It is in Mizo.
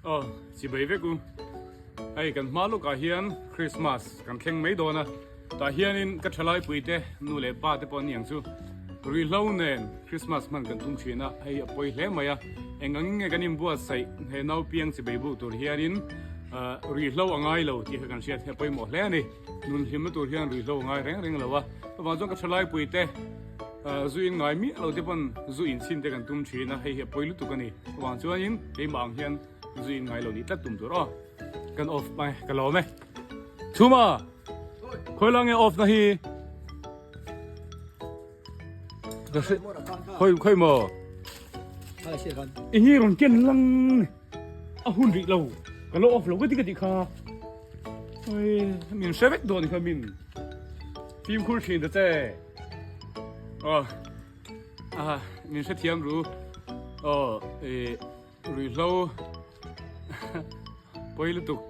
Aw, chibai vek u. Hei kan hma lawkah hian Christmas kan thleng mai dawn a, tah hianin ka thalai puite nu leh pa te pawh an ni ang chu. Ruihhlo nen Christmas hman kan tum thin a, hei a pawi hle mai a. Eng angin nge kan inbuatsaih he naupiang chibai buk tur hianin ruihhlo a ngai lo tih kha kan hriat hi a pawimawh hle a ni. Nun hlimna tur hian ruihhlo a ngai reng reng lo a, chuvang chuan ka thalai puite zu in ngai miah lo te pawn zu in chhin te kan tum thin a, hei hi a pawi lutuk a ni. Chuvang chuanin keimah ang hian zu in ngai lo nih tlat tum tur aw. Kan off mai ka lawm e. Chhuma! Khawi la nge off na hi? Ka hre khawi khawi maw? I hi rawn ken lang a hun rih lo ka lo off lo ka ti ka tih kha. Oi min hre vek dawn kha min fimkhur thin ta che. Aw a min hrethiam ru aw e ruihhlo pawi lutuk.